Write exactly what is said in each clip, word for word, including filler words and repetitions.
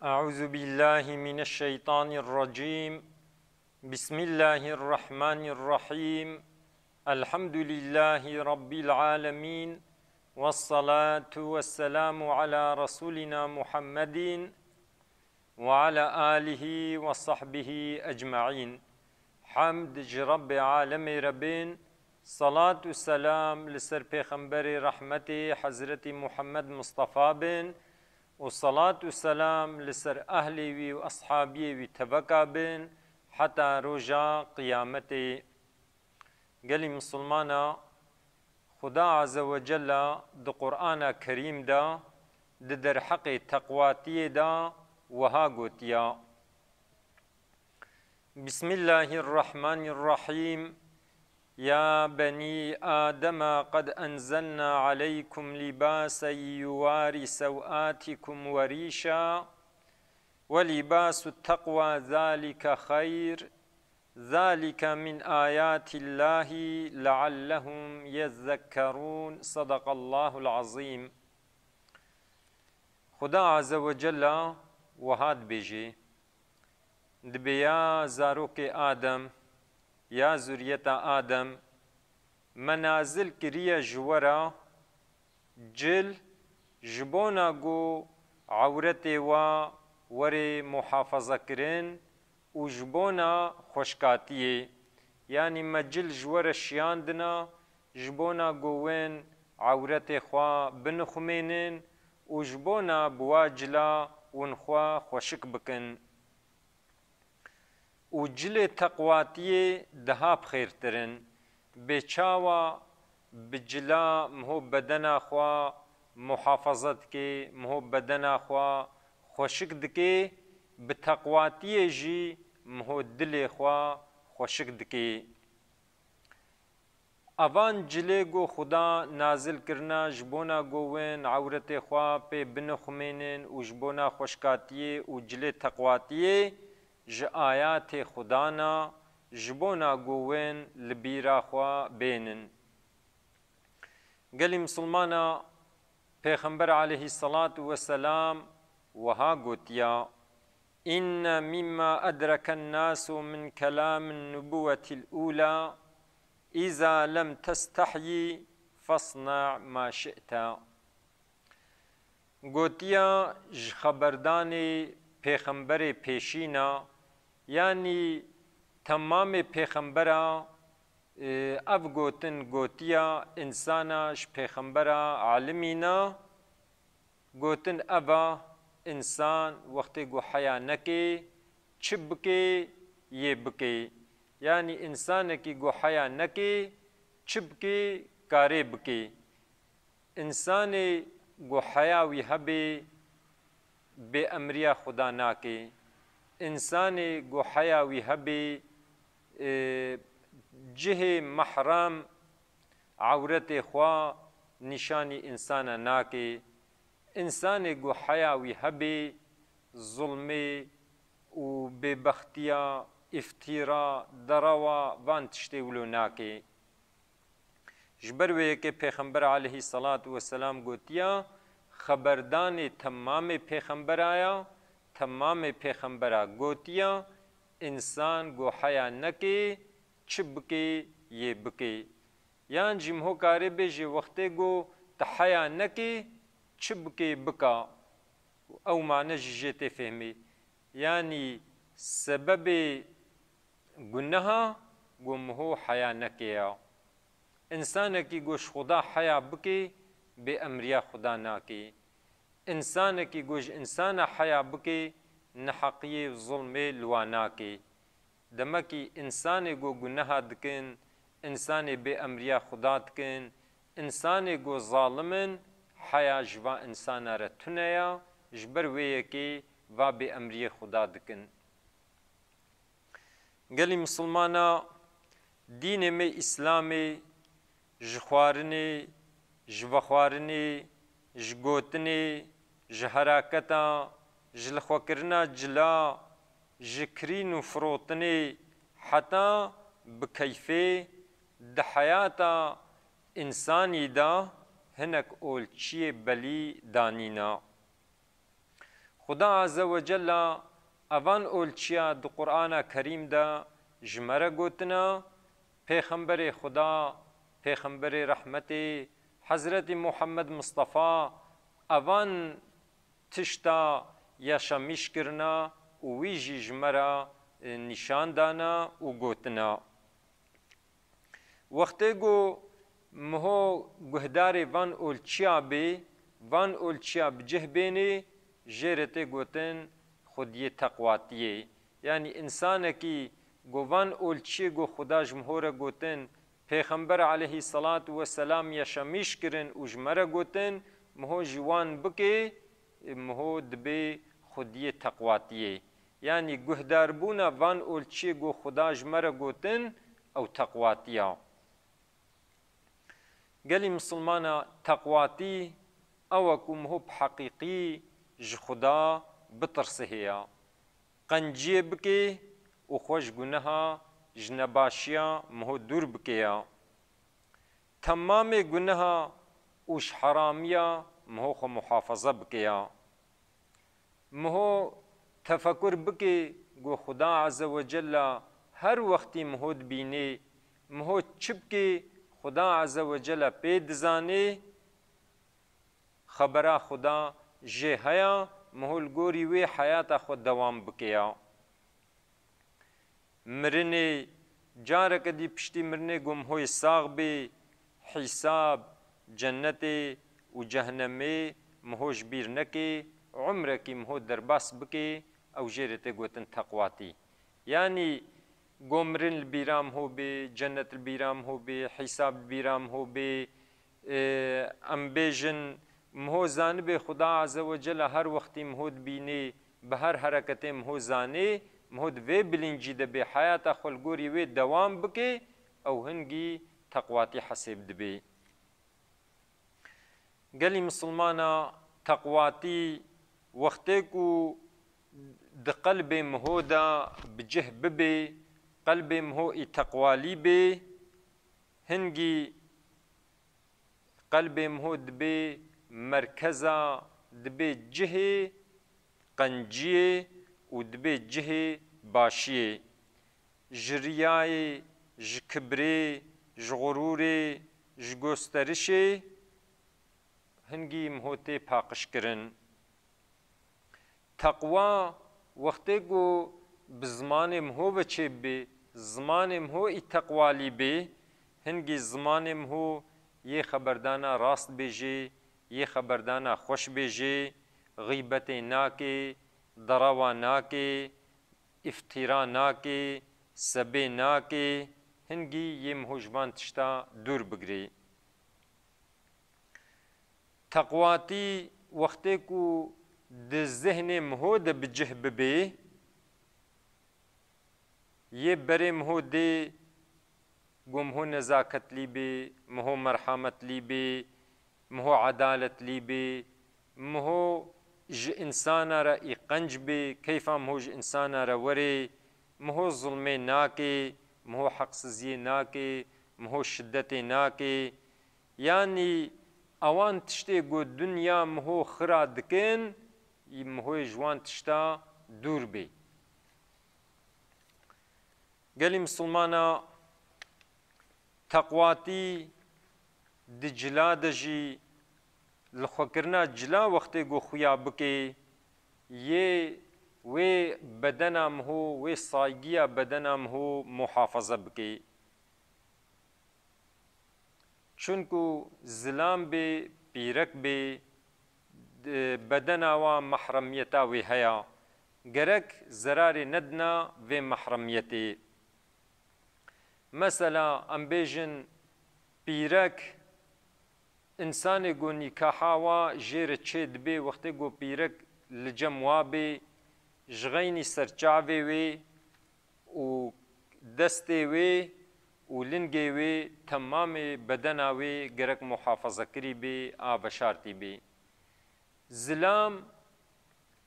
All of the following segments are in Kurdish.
أعوذ بالله من الشيطان الرجيم. بسم الله الرحمن الرحيم. الحمد لله رب العالمين. والصلاة والسلام على رسولنا محمد وعلى آله وصحبه أجمعين. Hemd ji Rebbê alemê re bên, salat û selam li ser Pêxemberê rehmetê Hezretî Muhammed Mustafa bin û salat û selam li ser ehlê wî û eshabiyê wî teveka bin heta roja qiyametê. Gelî misilmana, Xuda Azze ve Cella di Qur'ana Kerîm de di derheqê teqwatiyê de wiha gotiya: Bismillahirrahmanirrahim. يا بني آدم قد أنزلنا عليكم لباسا يواري سوآتكم وريشا ولباس التقوى ذلك خير ذلك من آيات الله لعلهم يذكرون. صدق الله العظيم. Xuda Azze ve Cella wiha dibêje: Dibê ya zarokê Adem, ya zuriyeta Adem, me nazil kiriye ji we re cil, ji bona ku ewretê we were muhafaza kirin û ji bona xweşkatiyê. Yanî me cil ji we re şiyandina, ji bona ku wên ewretê xwe binixumênin û ji bona bi wa cila win xwe xweşik bikin. Û cilê teqwatiyê daha bi xêrtir in. Bê çawa bi cila miho bedena xwe muhafaza dike, miho bedena xwe xweşik dike, bi teqwatiyê jî miho dilê xwe xweşik dike. Evan cilê ku Xuda nazil kirina ji bona ku wên ewretê xwe pê binixumênin û ji bona xweşkatiyê û cilê teqwatiyê ji ayatê Xuda ne, ji bona ku wên li bîra xwe bênin. Gelî misilmana, Pêxember aleyhisselatu vesselam wiha gotiya: إن مما أدرك الناس من كلام النبوة الأولى: إذا لم تستحي فاصنع ما شئت. Gotiya ji xeberdanê pêxemberê pêşîna, yanî temamê pêxembera, e, ev gotin gotiya, însana ji pêxembera alimîna, gotin ev a, însan wextê ku heya neke, çi bike, yê bike. Yanî însanekî ku heya neke, çi bike, karê bike. Însanê ku heya wî hebe, bê emriya Xuda nake. Însanê ku heya wî hebe, e, cihê mehrem ewretê xwe nîşanî însana nake. Însanê ku heya wî hebe, zulmê û bêbextiya, îftîra, derewa van tiştê wilo nake. Ji ber wê yekê Pêxember aleyhisselatu vesselam gotiya, xeberdanê temamê pêxembera ya, temamê pêxembera gotiya, însan ku heya neke, çi bike, yê bike. Yan jî miho karê bêjê, wextê ku tu heya neke, çi bike, bika. Ew mane jî jê tê fehmî. Yanî sebebê guneha ku miho heya neke ya. Însanekî ku ji Xuda heya bike, bê emriya Xuda nake. Însanekî ku ji însana heya bike, neheqiyê û zulmê li wa nake. Demekî însanê ku guneha dikin, însanê bê emriya Xuda dikin, însanê ku zalim in, heya ji va însana re tune ya, ji ber wê yekê va bê emriyê Xuda dikin. Gelî misilmana, dînê me Îslamê ji xwarinê, ji vexwarinê, ji gotinê, ji heraketa, ji lixwekirina cila, ji kirîn û firotinê heta bi keyfê di heyata însanî de hinek olçiyê belî danîna. Xuda Azze ve Cella evan olçiya di Qur'ana Kerîm de ji me re gotina, Pêxemberê Xuda, Pêxemberê Rehmetê, Hezretî Muhammed Mistefa, evan tişta yaşamîş kirina û wî jî ji me re, e, nîşan dana û gotina. Wextê ku miho guhdarê van olçiya bê, van olçiya bi cih bênê, jê re tê gotin xwediyê teqwatiyê. Yanî însanekî ku van olçiyê ku Xuda ji miho re gotin, Pêxember aleyhî selatu we selam yaşamîş kirin û ji me re gotin, miho jî wan bike, miho dibê xwediyê teqwatiyê. Yanî guhdarbûna van olçiyê ku Xuda ji me re gotin, ew teqwatiya. Gelî misilmana, teqwatî ew e ku miho bi heqîqî ji Xuda bitirse hêya. Qenciyê bike û xwe ji guneha, ji nebaşiya miho dûr bike ya. Temamê guneha û ji heramiya miho xwe muhafaza bike ya. Miho tefekur bike ku Xuda Azze ve Cella her wextî miho dibînê, miho çi bike Xuda Azze ve Cella pê dizanê, xebera Xuda jê heya, miho li gorî wê heyata xwe dewam bike ya. Mirinê, careke dî piştî mirinê ku miho yê sax bê, hîsab, cennetê û cehnemê miho ji bîr neke, umrekî miho derbas bike, ew jê re tê gotin teqwatî. Yanî ku mirin li bîra miho bê, cennet li bîra miho bê, hîsab li bîra miho bê, Ê, em bêjin, miho zanibe Xuda Azze ve Celle her wextî miho dibînê, bi her hereketê miho zanê, miho di vê bilincî de bê, heyata xwe li gorî wê dewam bike, ew hingî teqwatî hesêb dibe. Gelî misilmana, teqwatî wextê ku di qelbê miho de bi cih bibe, qelbê miho î teqwalî bê, hingî qelbê miho dibê merkeza, dibê cihê qenciyê û dibê cihê başiyê. Ji riyayê, ji kibrê, ji xurûrê, ji gosterişê hingî miho tê paqijkirin. Teqwa wextê ku bi zimanê miho ve çêbibê, zimanê miho î teqwalî bê, hingî zimanê miho yê xeberdana rast bêjê, yê xeberdana xweş bêjê, xîbetê nake, derewa nake, îftîra nake, sebê nake, hingî yê miho ji van tişta dûr bigirê. Teqwatî wextê ku di zihnê miho de bi cih bibê, yê berê miho dê ku miho nezaketlî bê, miho merhametlî bê, miho edaletlî bê, miho ji însana re î qenc bê, keyfa miho ji însana re werê, miho zulmê nake, miho heqsiziyê nake, miho şidetê nake. Yanî ewan tiştê ku dinya miho xira dikin, mihoyê ji wan tişta dûr bê. Gelî misilmana, teqwatî di cila de jî li xwekirina cila wextê ku xuya bike, yê wê bedena miho, wê saygiya bedena miho muhafaza bike. Çunku zilam bê, pîrek bê, di bedena wa mehremiyeta wê heya. Gerek zerarê nedina vê mehremiyetê. Mesela, em bêjin, pîrek, însanê ku nîkaha wa jê re çê dibê, wextê ku pîrek li cem wa bê, ji xeynî serçavê wê, û destê wê û lingê wê, temamê bedena wê gerek muhafazekirî bê, a veşartî bê. Zilam,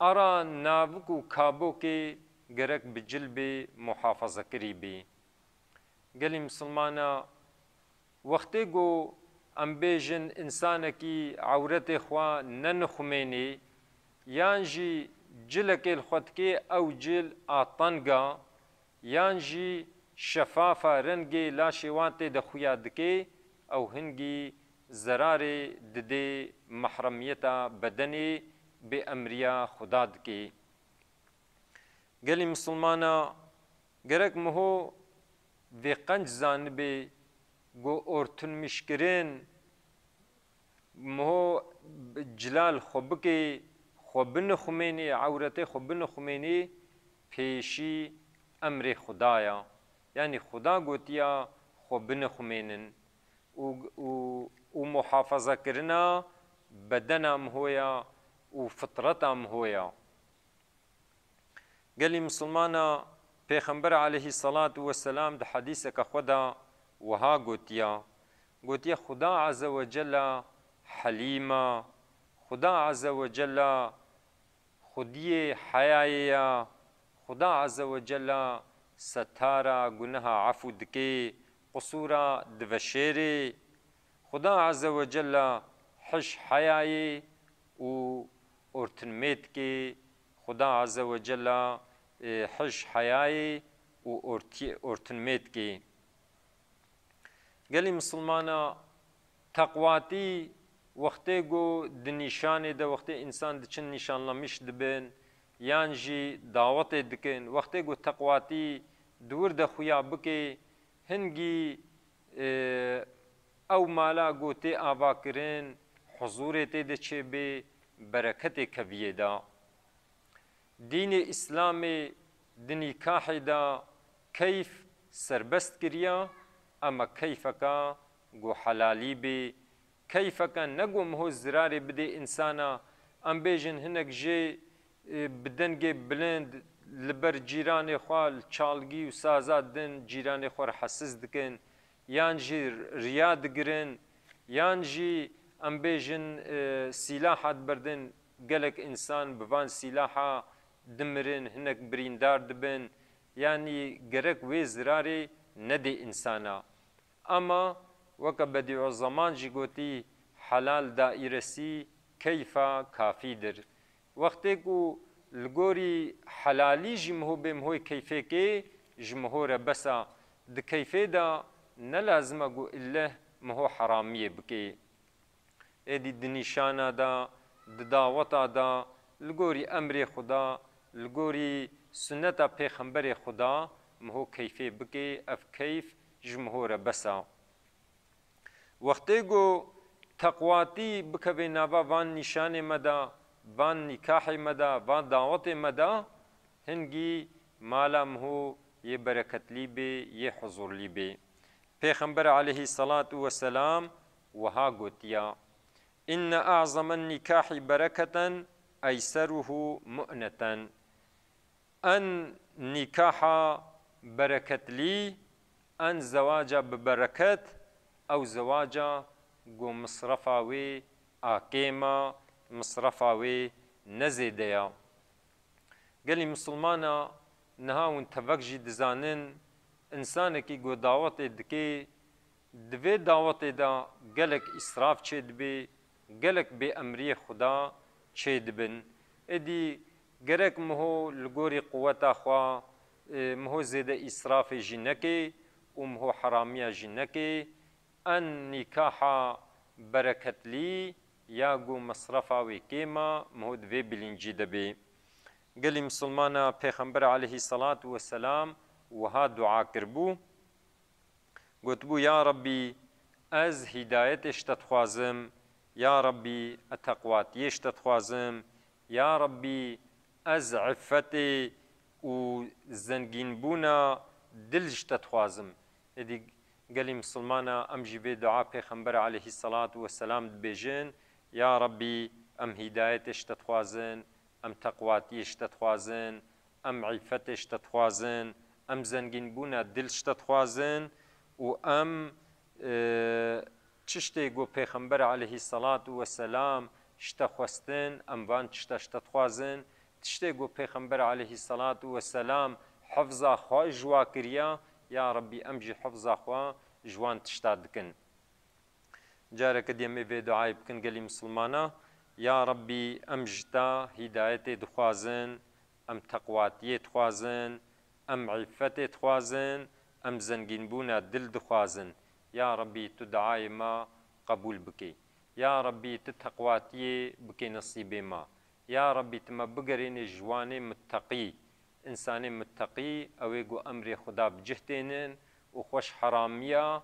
ara navik û kabokê gerek bi cil bê, muhafazekirî bê. Gelî misilmana, wextê ku em bêjin însanekî ewretê xwe nenixumênê, yan jî cilekê li xwe dikê, ew cil a teng a, yan jî şefafa rengê laşê wan tê de xuya dikê, ew hingî zerarê didê mehremiyeta bedenê bê emriya Xuda dikê. Gelî misilmana, gerek miho vê qenc zanibê ku ortunmişkirin, miho cilal xwe bikê, xwe binixumênê, ewretê xwe binixumênê, pêşî emrê Xuda ya. Yanî Xuda gotiya xwe binixumênin û, û, û muhafazakirina bedena miho ya û fitreta miho ya. Gelî misilmana, Pêxember aleyhî selatu weselam di hedîseke xwe de wiha gotiya, gotiye, Xuda Azze ve Cella Helîm a, Xuda Azze ve Cella Xwediyê heyayê ya, Xuda Azze ve Cella Settar a, guneha efû dikê, qusûra diveşêrê. Xuda Azze ve Cella hij heyayê û ortinmêtkê. Xuda Azze ve Cella, e, hij heyayê û ortiyê-, ortinmêtkê. Gelî misilmana, teqwatî wextê ku di nîşanê de, wextê însan diçin nîşanlemiş dibin, yan jî dawetê dikin, wextê ku teqwatî di wir de xuya bikê, hingî, e, ew mala ku tê avakirin, huzûrê tê de çêbê, bereketê keviyê de. Dînê Îslamê di nîkahê de keyf serbest kiriya, ema keyfeka ku helalî bê, keyfeka ne ku miho zirarê bidê însana, em bêjin hinek jê, e, bi dengê bilind li ber cîranê xwe, li çalgî û saza din cîranê xwe rehesiz dikin, yan jî riya digirin, yan jî em bêjin, e, sîlaha diberdin, gelek însan bi van sîlaha dimirin, hinek birîndar dibin, yanî gerek wê zirarê nedê însana. Ema weke Bedîuzzeman jî gotî, helal daîresî keyfa kafîdir. Wextê ku li gorî helalî jî miho bê mihoyê keyfêkê, ji miho re bes a. Di keyfê de ne lazim e ku illeh miho heramiyê bikê. Êdî di nîşana de, di daweta de, li gorî emrê Xuda, li gorî sunneta Pêxemberê Xuda, miho keyfê bikê, ev keyf ji miho re bes a. Wextê ku teqwatî bikeve nava van nîşanê me de, van nîkahê me de, van dawetê me de, hingî mala miho yê bereketlî bê, yê huzurlî bê. Pêxember aleyhî selatu weselam wiha gotiya, Inne a'zamen nîkahî bereketen eyseruhu mu'neten. En nîkaha bereketlî, en zewaca bi bereket, ew zewaca ku misrefa wê a kêm a, misrefa wê ne zêde ya. Gelî misilmana, niha hûn tevek jî dizanin, însanekî ku dawetê dikê, di vê dawetê de gelek îsraf çêdibê, gelek bêemriyê Xuda çêdibin. Êdî gerek miho li gorî quweta xwe, e, miho zêde îsrafê jî nekê û miho heramiya jî nekê. En nîkaha bereketlî ya ku mesrefa wê kêm a, miho di vê bilîncî de bê. Gelî misilmana, Pêxember aleyhî selatu weselam wiha dua kiribû. Gotibû, Ya Rabbî, ez hîdayetê ji te dixwazim, ya Rabbî, ez teqwatiyê ji te dixwazim, ya Rabbî, ez îffetê û zengînbûna dil ji te dixwazim. Êdî gelî misilmana em jî vê dua Pêxember aleyhî selatu weselam dibêjin, Ya Rabbî, em hîdayetê ji te dixwazin, em teqwatiyê ji te dixwazin, em îffetê ji te dixwazin, em zengînbûna dil ji te dixwazin û em, e, tiştê ku Pêxember aleyhî selatu weselam ji te xwestin, em van tişta ji te dixwazin. Tiştê ku Pêxember aleyhî selatu weselam hifza xwe ji wa kiriya, ya Rabbî, em jî hifza xwe ji wan tişta dikin. Careke dî em ê vê duayê bikin gelî misilmana. Ya Rabbî, em ji te hîdayetê dixwazin, em teqwatiyê dixwazin, em îffetê dixwazin, em zengînbûna dil dixwazin. Ya Rabbî, tu duayê me qebûl bikê. Ya Rabbî, tu teqwatiyê bikê nesîbê me. Ya Rabbî, tu me bigerînê ji wanê mitteqî, însanê mitteqî, ew ê ku emrê Xuda bi cih tênin û xweş heramiya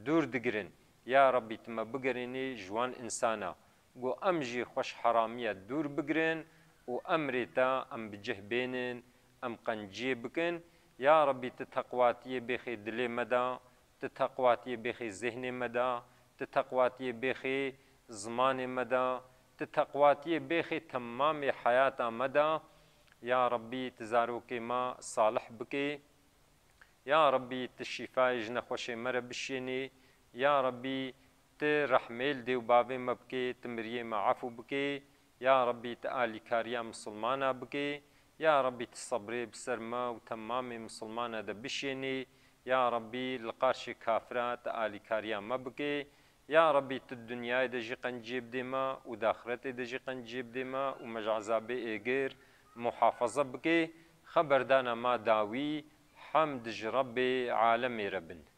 dûr digirin. Ya Rabbî, tu me bigerînê ji wan însana ku em jî xweş heramiya dûr bigirin û emrê te em bi cih bênin, em qenciyê bikin. Ya Rabbî, tu teqwatiyê bêxê dilê me de, tu teqwatiyê bêxê zihnê me de, tu teqwatiyê bêxê zimanê me de, tu teqwatiyê bêxê temamê heyata me de. Ya Rabbî, tu zarokê me salih bikê. Ya Rabbî, tu şîfayê ji nexweşê me re bişênî. Ya Rabbî, tu rehmê li dê û bavê me bikê, tu miriyê me efû bikê. Ya Rabbî, tu alîkariya misilmana bikê. Ya Rabbî, tu sebrê bi ser me û temamê misilmana de bişênî. Ya Rabbî, li qarşê kafira tu alîkariya me bikê. Ya Rabbî, tu di dinyayê de jî qenciyê bidê me û di axiretê de jî qenciyê bidê me û me ji ezabê êgir muhafaza bikê. Xeberdana ma dawî, hemd ji Rebbê alemê re bin.